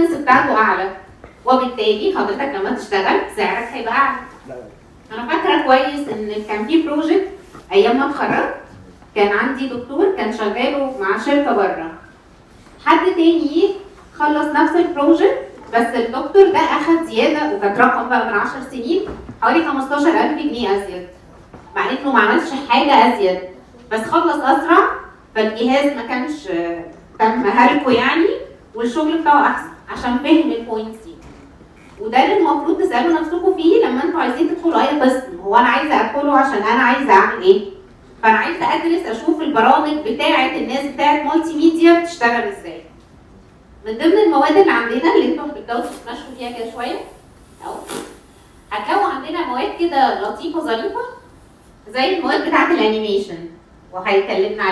performance بتاعته اعلى، وبالتالي حضرتك لما تشتغل سعرك هيبقى اعلى. انا فاكره كويس ان كان في project ايام ما اتخرجت، كان عندي دكتور كان شغالة مع شركة بره، حد تاني خلص نفس ال project بس الدكتور ده اخد زياده، وكانت رقم بقى من 10 سنين، حوالي 15000 جنيه ازيد، مع انه ما عملش حاجة ازيد بس خلص اسرع، فالجهاز ما كانش تم هلكه يعني، والشغل بتاعه احسن عشان فهم ال points دي. وده اللي المفروض تسالوا نفسكم فيه لما انتوا عايزين تدخلوا اي قسم، هو انا عايزه ادخله عشان انا عايزه اعمل ايه؟ فانا عايزه ادرس اشوف البرامج بتاعه الناس بتاعه multimedia بتشتغل ازاي. من ضمن المواد اللي عندنا اللي انتوا هتبداوا تتمشوا فيها كده شوية اهو، هتلاقوا عندنا مواد كده لطيفة ظريفة زي المواد بتاعه ال animation، وهيكلمنا عليها.